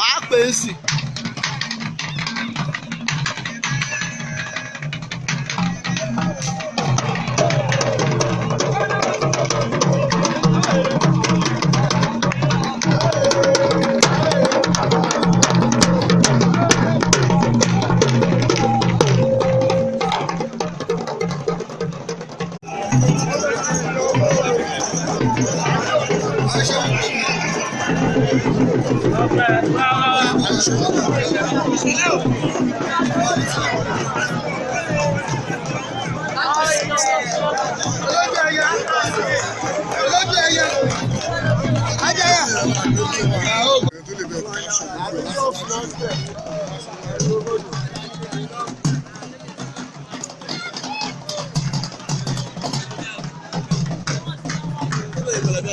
Màá pè é sí.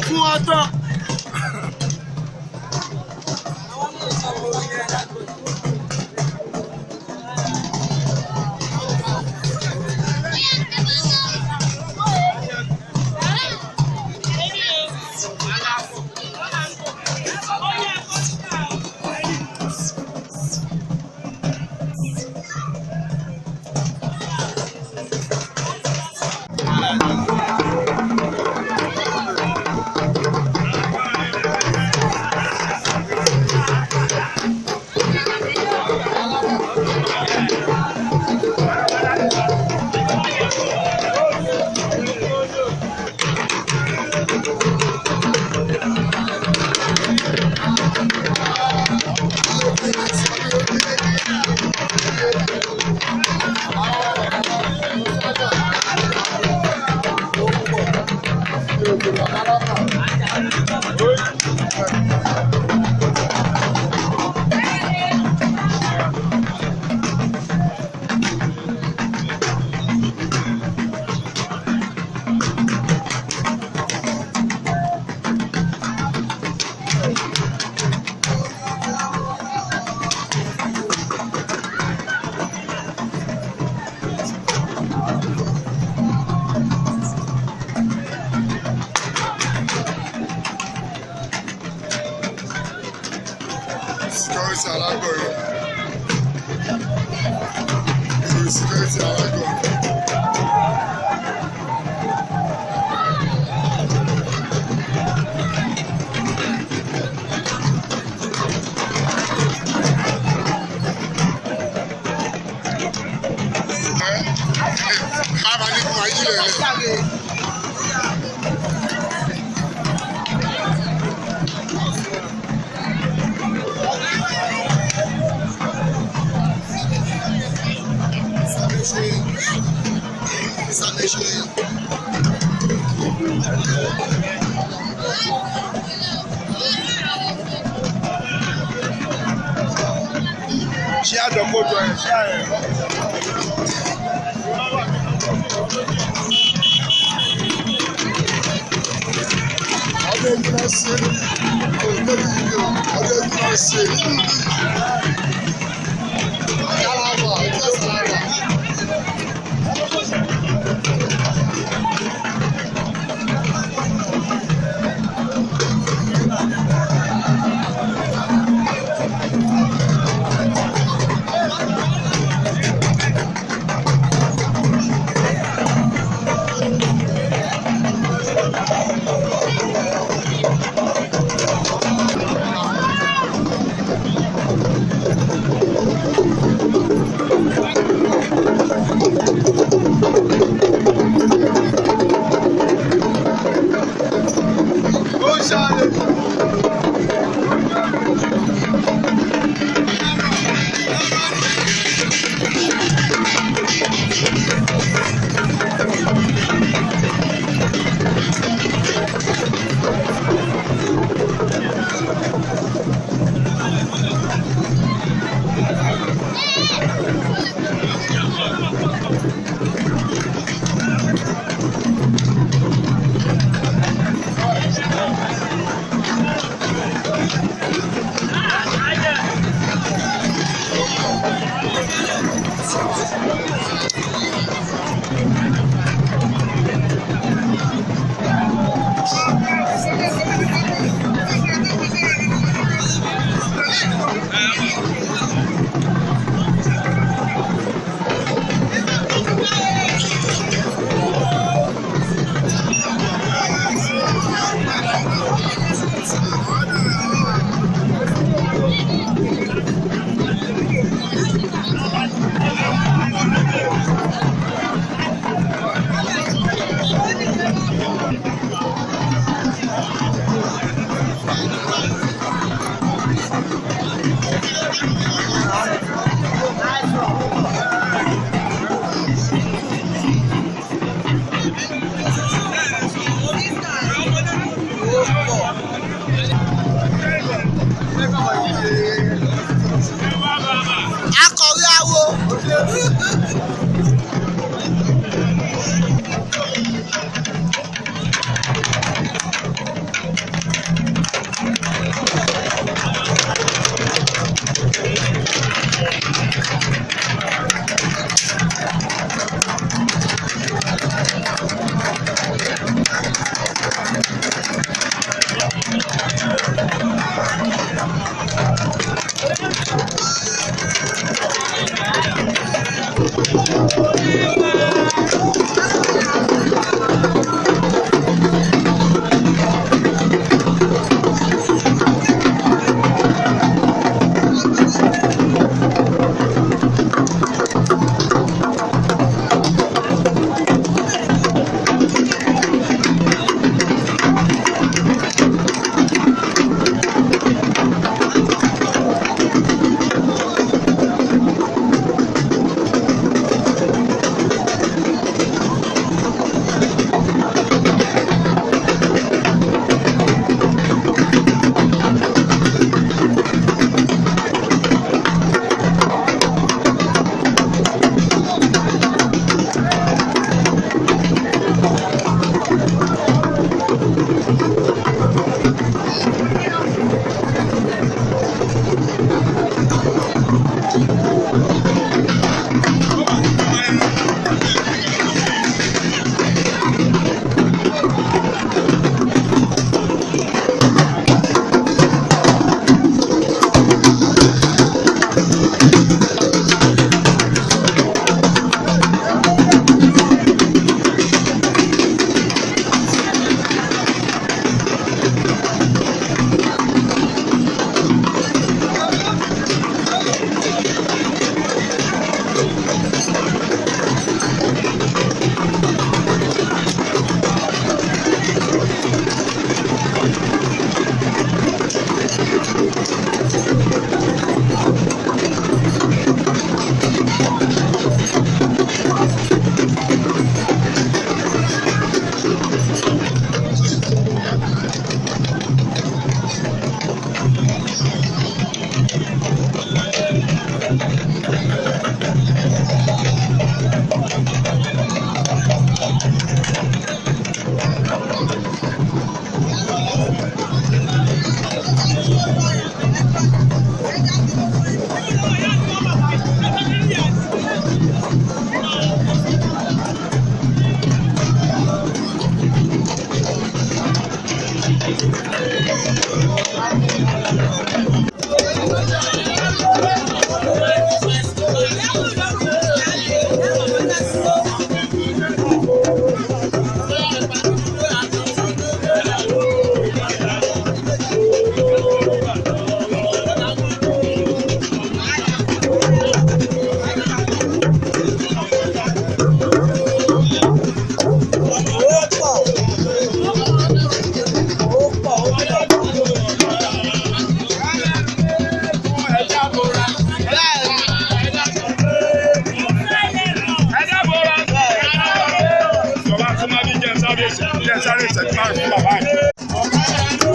Fún ọtọ. Security alágbọ̀rẹ̀. Security alágbọ̀rẹ̀. Ẹ máa ní kí máa yí lẹ̀ lẹ̀. Ṣé àjọkójọ ẹ̀ ṣé àyẹ̀ Ọdún egun náà ṣe ọdún egun ọdún egun náà ṣe nínú ìlú yàrá ẹgbẹ́ sàrà. Ẹ sáré ìṣẹ́jú márùn-ún fún bàbá yìí.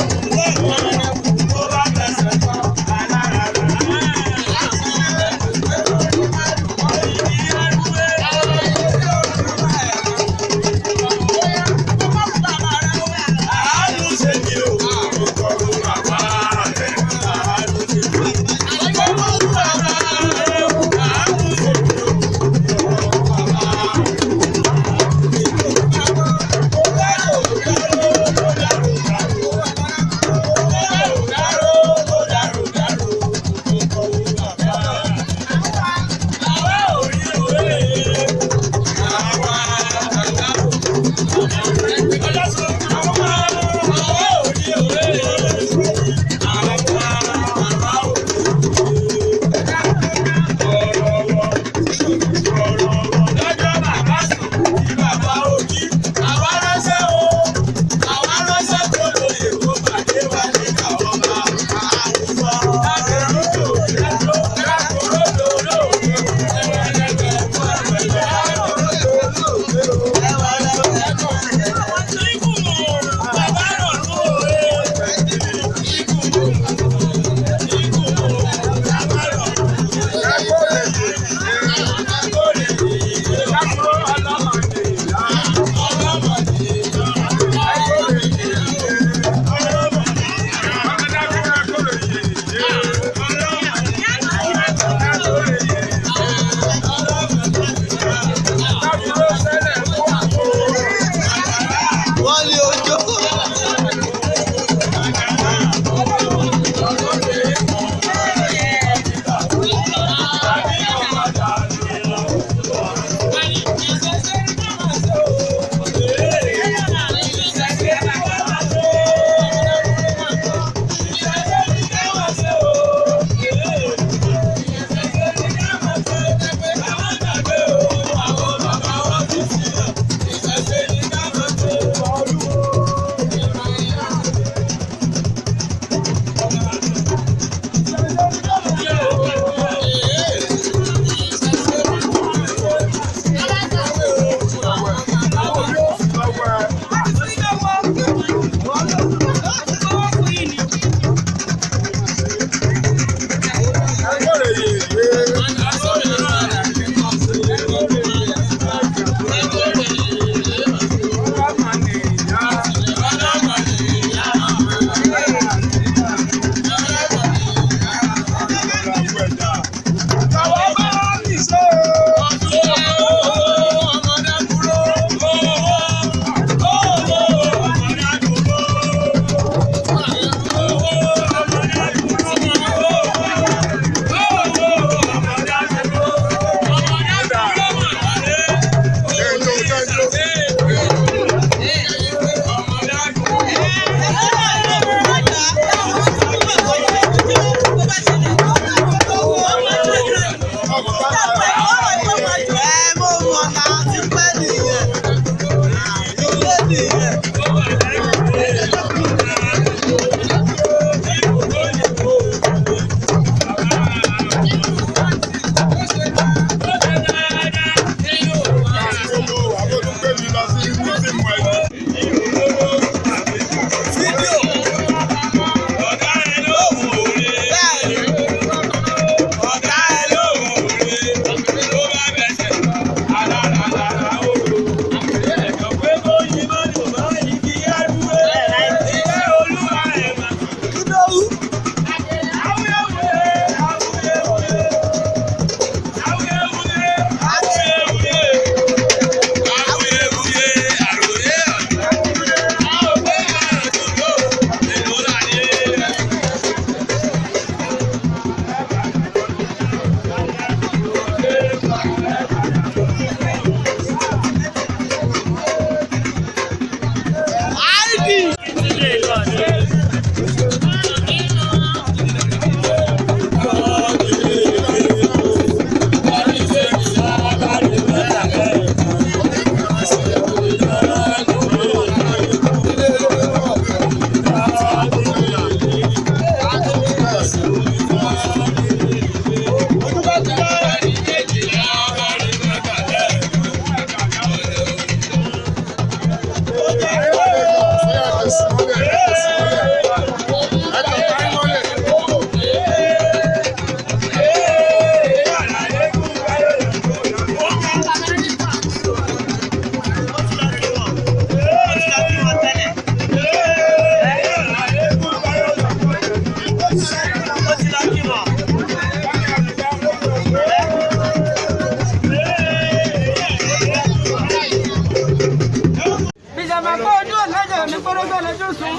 Kórógbó lójú sùn.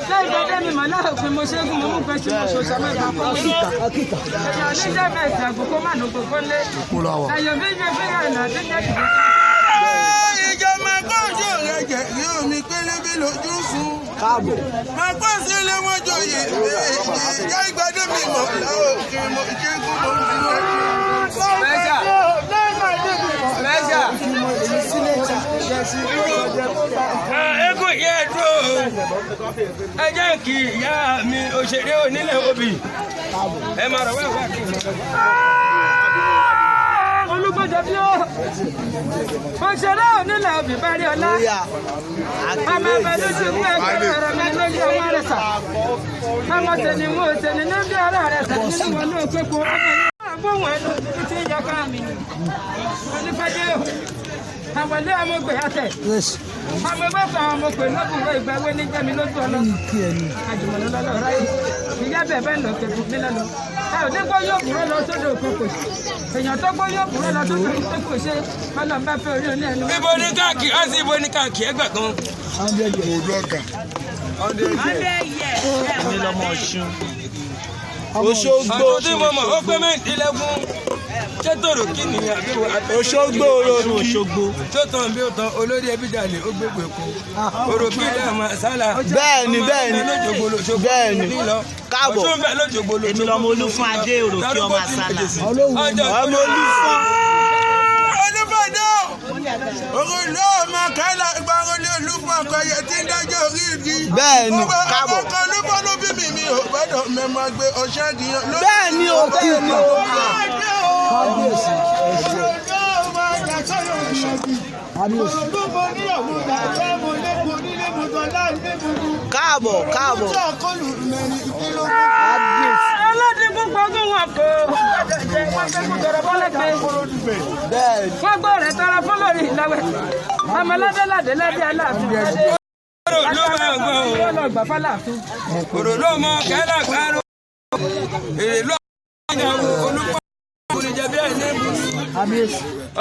Ṣé ìgbàdé mi màá láàfin mo ṣẹ́gun mo mú pẹ́ sí mo ṣoṣo mẹ́ta fún mi. Ẹ̀yàn oníjẹ́ mẹ́ta àgbòkó má nù gbogbo lé. Ẹ̀yàn bí jẹ́ fíra ìlà tí jẹ́ kìí. Ìjọba kọ́jú rẹ̀ jẹ̀ yóò mi pélébé lójú sùn. Káàbọ̀. Màá kọ́ sí ilé wọn joyè ìjà ìgbàdé mi mọ̀ láwọn kí mo ṣe kú mo fi ṣe. Eégún yẹ dúró, ẹ jẹ́ kí ìyá mi òṣèré onílẹ̀ obì ẹ máa rọ̀ wẹ́wẹ́ kí n lọ. Olúgbọ́jọ bí ó. Òṣèré onílẹ̀ obì bá rí ọlá. Ọmọ ẹgbẹ́ ló ti mú ẹgbẹ́ rẹ̀ mi lójú ọmọ rẹ̀ sà. Ọmọ tẹ̀lé wọn ò tẹ̀lé ní bí ara rẹ̀ sà nínú wọn ló pépo. Ọmọ yẹn gbóhùn ẹnu títí tí ń yọká mi. Onífẹ́dé o. Àwọlé ọmọgbè àtẹ̀. Ọmọ ẹgbẹ́ kan ọmọgbè lọ́kùnrin ìgbàwé ní jẹ́mi lójú ọlọ́. Àjùmọ̀lọ́ lọ́lọ́ ráyè. Ìyá bẹ̀ bẹ́ẹ̀ lọ kẹ̀kọ́ mi lẹ́nu. Ẹ ò ní gbọ́ yóò kúrò lọ sódò òkòkò. Èèyàn tó gbọ́ yóò kúrò lọ sódò òkòkò ṣe ọlọ́run bá fẹ́ orí oní ẹnu. Ibo ní káàkiri á sí ibo ní káàkiri ẹgbẹ́ kan. Odò ọ̀gá. Èmi lọmọ Ọ̀ṣun. Òṣogbo. Ọdún tí mo mọ̀ ó pé mẹ́rìndínlógún. Ṣé tòrò kí ni àbí wo abẹ́? Òṣogbo Ọ̀ṣun Òṣogbo. Tó tán bí ó tán olórí ẹbí jalè ó gbégbé kú. Òròkì lè mọ sálà. Bẹ́ẹ̀ni, bẹ́ẹ̀ni. Bẹ́ẹ̀ni. Káàbọ̀. Ọ̀ṣun bẹ́ẹ̀ lójogbo lójogbo. Èmi lọmọ Olúfún Adé Òròkì ọmọ Àsálà. Ọjọ́ Ọmọ Olúfún. Olúfọ̀dọ́. Òrùlé ọmọ kálá ìgbàrúlé Olúfún akọyẹ tí ń dájọ́ orí igi. Bẹ́ẹ̀ni, káàbọ̀. Ọkọ̀ Olúfún ló bí mi mi ò gbọ́dọ̀ mẹ́mọ́ gbé ọṣẹ́ gíyan. Bẹ́ẹ̀ni o, bẹ́ẹ̀ni o. Kábíyèsí. Káàbọ̀, káàbọ̀. Aládìgún gbọ́ngàn wọn kò. Wọ́n fẹ́ kó tọrọ bọ́lẹ́gbẹ́. Bẹ́ẹ̀ni. Wọ́n gbọ́ rẹ̀ tọrọ fún lórí ìlàwẹ̀. Ọmọládé ládé ládé aláàfin ládé. Òrò ló máa gbọ́ o. Yóò lọ gbà fáláàfin. Òrò ló mọ kẹ́lá gbárò. Èrè ló máa ń wò olúkọ́. Kùnìjẹ bí ẹni bù.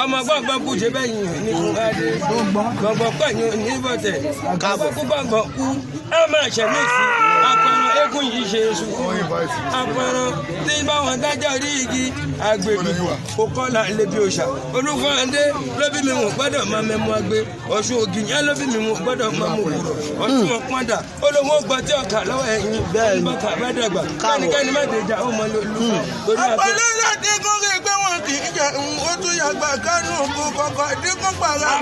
Ọmọ gbọ̀ngbọ̀n kú ṣe bẹ́ẹ̀ yìí ní Adé. Gbọ̀ngbọ̀n pẹ̀yìn ní bọ̀tẹ̀. Káàbọ̀ kú gbọ̀ngbọ̀n kú. Ẹ máa ṣẹ̀mí sí. Apẹran eégún yìí ṣe sùkú. Apẹran tí báwọn dájọ́ orí igi agbègbè kò kọ́là lébi òòṣà. Olúfọ́ndé ló bí mi wò gbọ́dọ̀ máa mẹ́mu agbe. Ọ̀ṣun Ògìyàn ló bí mi wò gbọ́dọ̀ máa mú òwúrọ̀. Ọ̀ṣun Ọ̀pọ̀ndà ó lóun ó gbọ́ tí ọkà lọ́wọ́ ẹ̀yìn. Bẹ́ẹ̀ni. Bọ́kà bá dàgbà. Káàbọ̀. Kẹ́nikẹ́ni má dèjà ó mọ lólu. Torí àti Ọ̀pọ̀lọ́lá dínkù rí pé wọn kì í jẹ òun ó tún yàgbà kánú kú kọ̀kọ̀ dínkù pàrọ̀.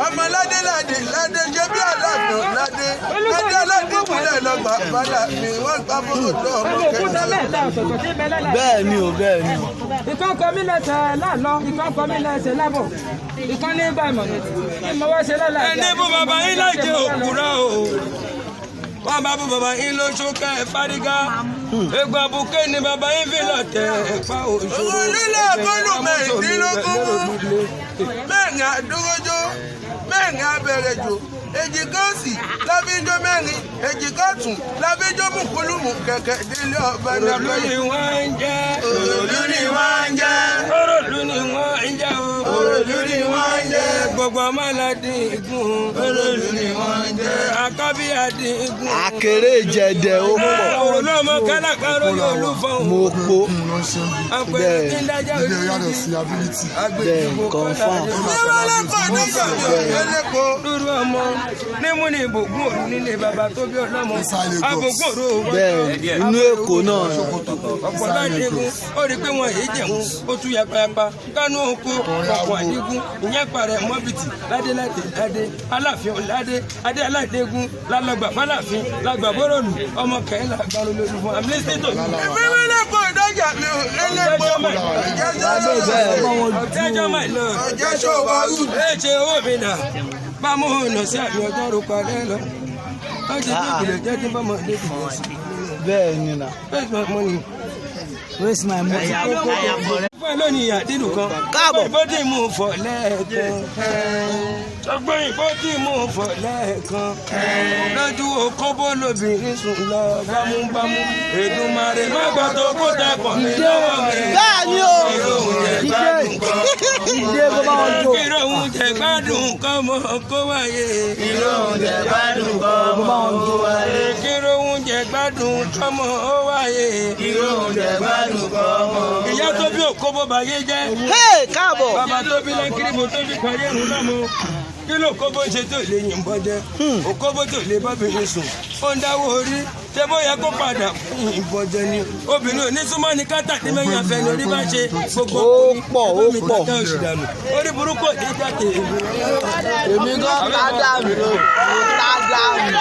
Ọmọ ládé ládé ládé ṣe bí aláàbò ládé. Ládé aládé kúlẹ̀ lọ́gbà bàlá mi wọ́n gbà fún òdò ọmọ Ọmọ òkúta kẹta. mẹ́ta ọ̀tọ̀ọ̀tọ̀ tí ń bẹ lálẹ́. Bẹ́ẹ̀ni o, bẹ́ẹ̀ni o. Ìkan kọ mí lẹ́sẹ̀ láàlọ́, ìkan kọ mí lẹ́sẹ̀ lábọ̀. Ìkan ní bá ìmọ̀nà tí mo wá ṣe lọ́la. Ẹni bú bàbá yín láìjẹ òkúra o. Wọ́n bá bú bàbá yín lóṣù kẹ́ ẹ fárígá. Egun abuké ni bàbá yín fi lọ tẹ ẹ̀pá òṣòro. Olúlé kọlù mẹ́rìndínlógún mẹ́rin àdúrójó mẹ́rin abẹ̀rẹ̀jò èjì kan sì láfíjó mẹ́rin èjì kan tún láfíjó mùkúlùmù kẹ̀kẹ́ délé ọba Òròlú nàbẹ́yẹ. ni wọ́n ń jẹ́. Òròlú ni wọ́n ń jẹ́. Òròlú ni wọ́n ń jẹ́ o. Òròlú ni wọ́n ń jẹ́. Gbogbo ọmọ aládìí igun. Òròlú ni wọ́n ń jẹ́. Àkọ́bí àdìí igun. Àkèré ìjẹ̀dẹ̀ ó pọ̀. Òròlú ọmọ kálákáró yóò lù fọ́hùn. Mo po. Ló ń ṣe ń bí. Àpẹẹrẹ tí ń dájọ́ Ilé yàtọ̀ sí ability. Bẹ́ẹ̀ confirm. Ìrọ̀lẹ́kọ̀ọ́ nígbà mi ò lélẹ́kọ̀ọ́. Dúró ọmọ nímú ni ìbògùn òru nílé bàbá tó bí ọlọ́mọ. Inside Lagos. Àbògùn òru òwò. Bẹ́ẹ̀ni, inú Èkó náà. Ọ̀pọ̀ ládégún ó rí i pé wọn yìí jẹun ó tún yapayapa kánú oko ọkọ̀ àdígún ìyẹn parẹ́ mọ́bìtì ládé ládé ládé aláàfin ládé adé aládégún lálọ́gbà fáláàfin lágbà bóròlù ọmọ kẹ́hìn làgbàrò lórí fún I'm listening to you. Ìrọ̀lẹ́kọ̀ọ́ ìdájà mi ò lélẹ́kọ̀ọ́. Ọ̀tẹ́jọ́ my lord. Ọjọ́ ṣòwò rú. Ẹ ṣe owó mi dà bá mú ọ̀nà sí àmì ọjọ́ rò parẹ́ lọ. Ó ti ní ìpìlẹ̀ jẹ́ kí n bá mọ̀ ní ìpìlẹ̀ sí. Bẹ́ẹ̀ni na. Where's my money? Waste my money. Fún ẹ lónìí àdínù kan. Káàbọ̀. Ìbò tí mò ń fọ̀ lẹ́ẹ̀kan. Ọgbọ́n ìbò tí mò ń fọ̀ lẹ́ẹ̀kan. Lójú okóbó lobìnrin sùn lọ bámúbámú. Èdùmàrè má gbà tó kó tẹkọ̀ mi lọ́wọ́ mi. Bẹ́ẹ̀ni o. Ìròhùn jẹ gbádùn kan. Ìdè kó bá wọn jó. Kíró oúnjẹ gbádùn kọ́mọ kó wáyé. Kíró oúnjẹ gbádùn kọ́mọ ó wáyé. Kíró oúnjẹ gbádùn kọ́mọ ó wáyé. Kíró oúnjẹ gbádùn kọ́mọ. Ìyá tó bí òkóbó bàyé jẹ́. Hey, káàbọ̀. Bàbá tó bí lákìrìbò tó bí parí ẹ̀rù lọ́mọ. Kí ló kóbó ṣe tó lè yìnbọn jẹ? Òkóbó tó lè bọ́bìnrin sùn. Ó ń dáwọ́ orí. Ṣé bóyá kó padà fún ìbọn jẹ ni? Obìnrin ò ní súnmọ́ ní kátà ní mẹ́yìn afẹ́ ni orí bá ṣe gbogbo Ó pọ̀, ó mi pọ̀. tata oṣù dànù. Orí burúkú ò ní jáde. Èmi gan ká dànù. Ká dànù.